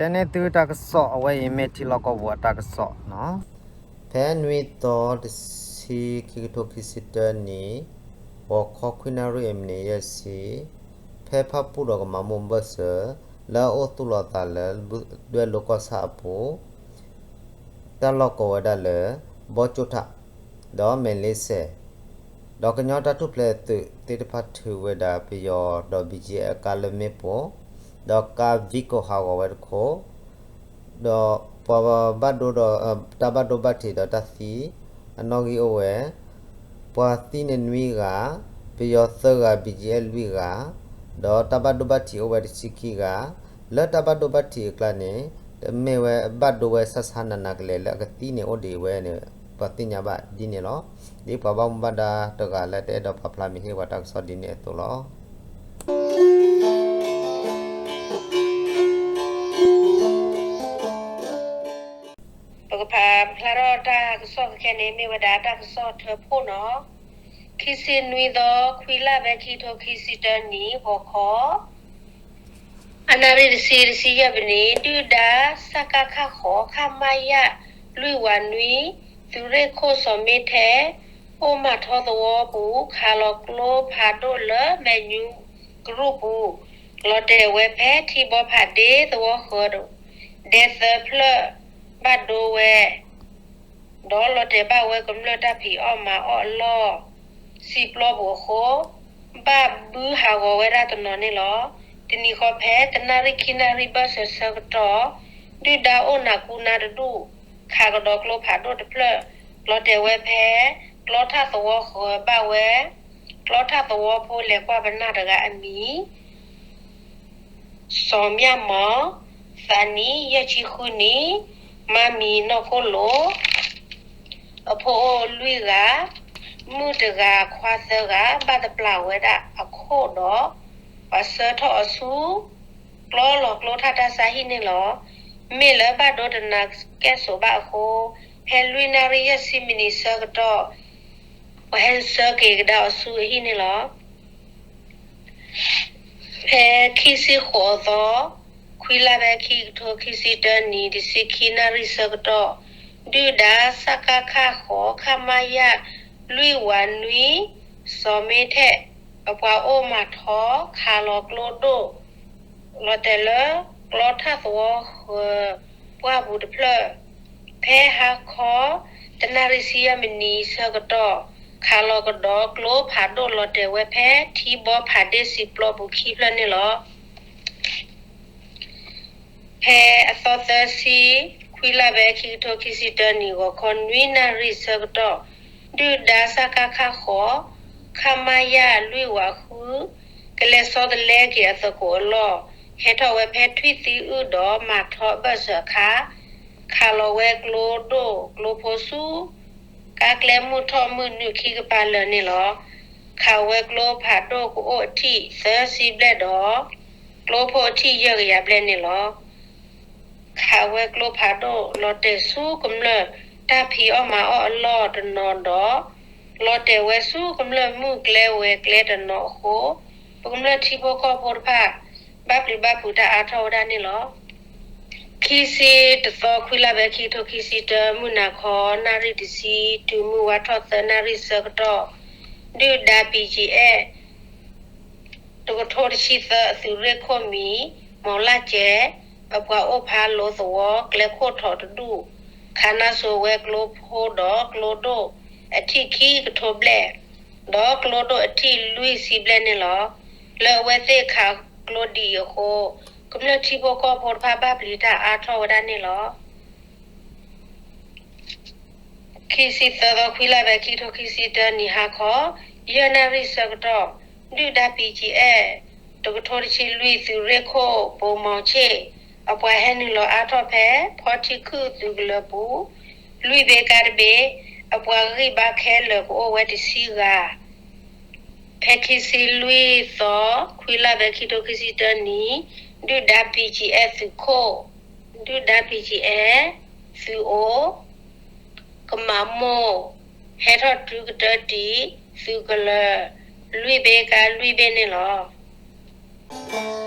တဲန့ၢ်သုတၢ်ကစီၣ်အဝဲအံၤမ့ၢ်ထံလီၢ်ကီၢ်ပူၤအတၢ်ကစီၣ်နီၤ. ဖဲနွံသီတဆံ ခံကထိခံဆံတၢနံၣ် ဂီၤခီခွံနၣ်ရံၣ်အမံးနံးယဲၢ်ဆံ ဖဲဖၣ်ပူၣ်ဒီးကမၤမိၢ်ဘၢၣ်စၢၤ လၢအအိၣ်သူၣ်လီၤသးလၢ ဒွဲၣ်လိၤကီၢ်ဆၣ်အပူၤ တၢ်လီၢ်ကိးဝဲဒၣ်လၢ ဘီကၠိထၣ် ဒီးမဲာ်လ့စဲး ဒီးကညီတၢ်ထူၣ်ဖျဲးသုးသ့ၣ်တဖၣ်ထုးဝဲဒၣ်ပယီၤဒီး ဘီကၠ့အကါလၢမ့ၣ်ပိၢ် ဒီးကါဝံကိာ်ဟးဂီၤဝဲတခိၣ် ဒီးပှၤဘၣ်ဒိဒီး တၢ်ဘၣ်ဒိဘၣ်ထံးဒီးတၢ်သံ အနီၣ်ဂံၢ်အိၣ်ဝဲ ပှၤသံန့ၣ်နွံဂၤ, ပယီၤသၢဂၤ, ဘီကၠ့လွံၢ်ဂၤ, ဒီးတၢ်ဘၣ်ဒိဘၣ်ထံးအိၣ်ဝဲတဆံခံဂၤ, လၢတၢ်ဘၣ်ဒိဘၣ်ထံးအကျါန့ၣ် တမ့ၢ်ဝဲဘၣ်ဒိဝဲဆါဆါနးနးကလဲာ်လၢအကသံန့ၣ်အိၣ်ဒံးဝဲန့ၣ် ပှၤသ့ၣ်ညါဘၣ်ဒ်န့ၣ်လီၤ. ဒ်ပှၤဘၣ်မူဘၣ်ဒါတဂၤလၢတအဲၣ်ဒိးပာ်ဖျါမံၤဟ့ၣ်ပှၤတၢ်ကစီၣ်ဒ်န့ၣ်အသိးလီၤ. ပကဖးဖျါထီၣ်တၢ်ကစီၣ်ခဲကနံၣ်အံၤ မ့ၢ်ဝဲဒၣ်တၢ်ကစီၣ်ထၢဖှိၣ်နီၤ. ခံဆံနွံသီ ခွံလါ ဖဲခံကထိခံဆံတၢနံၣ် ဂီၤခီ အနၣ်ရံၣ်တဆံ တဆံယဲၢ်မံးနံး ဒုၣ်ဒါ စကခ ဃိး ခမရ လွံၢ်ဝးနွံ သုးရ့ၣ်ခိၣ်စီၤမ့ထဲ အိၣ်မၤထီသဝီပူၤ ခးလီၤကျိဖးဒိၣ်လၢမဲာ်ညူကရူၢ်ပူၤ လီၤတဲာ်ဝဲဖဲထံဘီဖးဒ့သဝီဃၢၤ ဒဲသၢဖျၢၣ် ဘၣ်ဒိဝဲ ဒီးလီၤတဲာ်ဘၣ်ဝဲကမျၢၢ်တၢ်ဖံးအီၣ်မၤအီၣ်အလီၢ် စံာ်ပျီပူၤအဃိ ဘၣ်ဘုဟးဂီၤဝဲဒၣ်တနီၤန့ၣ်လီၤ. တနံၤဃီဖဲတနၣ်ရံၣ်ခံနၣ်ရံၣ်ဘၢၣ်စၢၤဆၢကတီၢ် ဒုၣ်ဒါအိၣ်နၢ်ကူနၢ်တဒူၣ် ခးကဒီးကျိဖးဒိၣ်တဖျၢၣ် လီၤတဲာ်ဝဲဖဲ ကျီထၣ်သဝီဃၢၤ ဘၣ်ဝဲ ကျီထၣ်သဝီဖိလဲၤကွၢ်ပနၢ်တဂၤအမံၤ စီၤမျၢ်မီၤ သးနံၣ် ယဲၢ်ဆံဃုနံၣ် မါမံၤနီၢ်ခိၣ်လိၤ အဖိအိၣ်လွံၢ်ဂၤ မုၣ်တဂၤခွါသၢဂၤ ဘၣ်တပျၢ်ဝဲဒၣ်အခိၣ်ဒီး ပှၤဆှၢထီၣ်အီၤဆူ ကျီလီၤကျိထၣ်တၢ်ဆါဟံၣ်န့ၣ်လီၤ. မ့ၢ်လၢဘၣ်ဒိတနၤကဲၣ်ဆိးဘၣ်အဃိ ဖဲလွံၢ်နၣ်ရံၣ်ယဲၢ်ဆံမံးနံးဆၢကတီၢ် ပှၤဟဲဆှၢက့ၤကဒါအီၤဆူအဟံၣ်န့ၣ်လီၤ. ဖဲခံဆံဃိးသီ ခွံလါ ဖဲခံကထိခံဆံတၢနံၣ် တဆံခံနၣ်ရံၣ်ဆၢကတီၢ် ဒုၣ်ဒါ စကခ ဃိး ခမရ လွံၢ်ဝးနွံ စီၤမ့ထဲ အပှၤအိၣ်မၤထီ ခးလီၤကျိဒိၣ် လီၤတဲာ်လၢ ကျီထၣ်သဝီဃၢၤ ပှၢ်ပူၤတဖျၢၣ် ဖဲဟါခီ တနၣ်ရံၣ်ဆံယဲၢ်မံးနံးဆၢကတီၢ် ခးလီၤကဒီးကျိဖးဒိၣ်လီၤတဲာ်ဝဲဖဲထံဘီဖးဒ့စံာ်ပျီပူၤခံဖျၢၣ်န့ၣ်လီၤ. ဖဲအသီသၢဆံ ခွံလါ ဖဲခံကထိခံဆံတၢနံၣ် ဂီၤခီနွံနၣ်ရံၣ်ဆၢကတီၢ် ဒုၣ်ဒါ စကခ ဃိး ခမရ လွံၢ်ဝးဃု ကလဲၤဆီတလဲက့ၤအသကိးအလီၢ် ဟဲထီၣ်ဝဲဖဲထွံၣ်သံအုၣ်ဒီးမၤထီအဘၢၣ်စၢၤအခါ ခးလီၤဝဲကျိဒိၣ်ကျိဖိဆူ ကါကျဲမုၢ်ထီၣ်မုၢ်နုာ်ခံကပၤလၢာ်န့ၣ်လီၤ. ခးဝဲကျိဖးဒိၣ်ကအိၣ်အထံၣ်သၢဆံဘျဲၣ်ဒီး ကျိဖိအထံၣ်ယဲၢ်ကယၤဘျဲၣ်န့ၣ်လီၤ. ခးဝဲကျိဖးဒိၣ်လီၤတဲာ်ဆူကမျၢၢ်တၢ်ဖံးအီၣ်မၤအီၣ်အလီၢ်တနီၤဒီး လီၤတဲာ်ဝဲဆူကမျၢၢ်မုၢ်ကျဲဝဲၤကျဲတနီၤအဃိ ပကမျၢၢ်ထံဖိကီၢ်ဖိတဖၣ် ဘၣ်ပျံၤဘၣ်ဖုးတၢ်အါထီၣ်ဝဲဒၣ်န့ၣ်လီၤ. ခံဆံတသီ ခွံလါ ဖဲခံကထိခံဆံတၢ မုၢ်နၤခီ နၣ်ရံၣ်တဆံ တုၤမုၢ်ဝါထီၣ်သၢနၣ်ရံၣ်ဆၢကတီၢ် ဒုၣ်ဒါ ဘီကၠ့ တကထိတဆံသၢ အသုးရ့ၣ်ခိၣ်မံၤ မီၤလၢ်ကဲ အပှၤအိၣ်ဖးလိသဝီ ကျဲခိၣ်ထီးတဒူၣ် ခးနါစိၤဝဲကျိဖိဒီးကျိဒိၣ်အထံၣ်ခံကထိဘျဲၣ် ဒီးကျိဒိၣ်အထံၣ်လွံၢ်ဆံဘျဲၣ်န့ၣ်လီၤ. လၢအဝဲသ့ၣ်ခးကျိဒ်အံၤအဃိ ကမျၢၢ်ထံဖိကီၢ်ဖိတဖၣ်ဘၣ်ပျံၤတၢ်အါထီၣ်ဝဲဒၣ်န့ၣ်လီၤ. ခံဆံသၢသီ ခွံလါ ဖဲခံကထိခံဆံတၢနံၣ်ဟါခီ ယဲၢ်နၣ်ရံၣ်ဆၢကတီၢ် ဒုၣ်ဒါ ဘီကၠ့ တကထိတဆံလွံၢ် သုးရ့ၣ်ခိၣ် ဘိမီၤဆ့ၣ် အပှၤဟဲနုာ်လီၤအါထီၣ်ဖဲ ဖီထံခုၣ်သုးကလၢၤပူၤ လွံၢ်ဘ့ကါတဘ့ အပှၤဂံၢ်ဘါခဲလၢာ်ကအိၣ်ဝဲတဆံဂၤ ဖဲခံဆံလွံၢ်သီ ခွံလါ ဖဲခံကထိခံဆံတၢနံၣ် ဒုၣ်ဒါ ဘီကၠ့ သုးခိၣ် ဒုၣ်ဒါ ဘီကၠ့ သုးအိၣ် ကမၤမိၢ် ဟဲထီၣ်တုၤကတၢၢ်တံၢ် သုးကလၢၤ လွံၢ်ဘ့ကါလွံၢ်ဘ့ၣ်န့ၣ်လီၤ.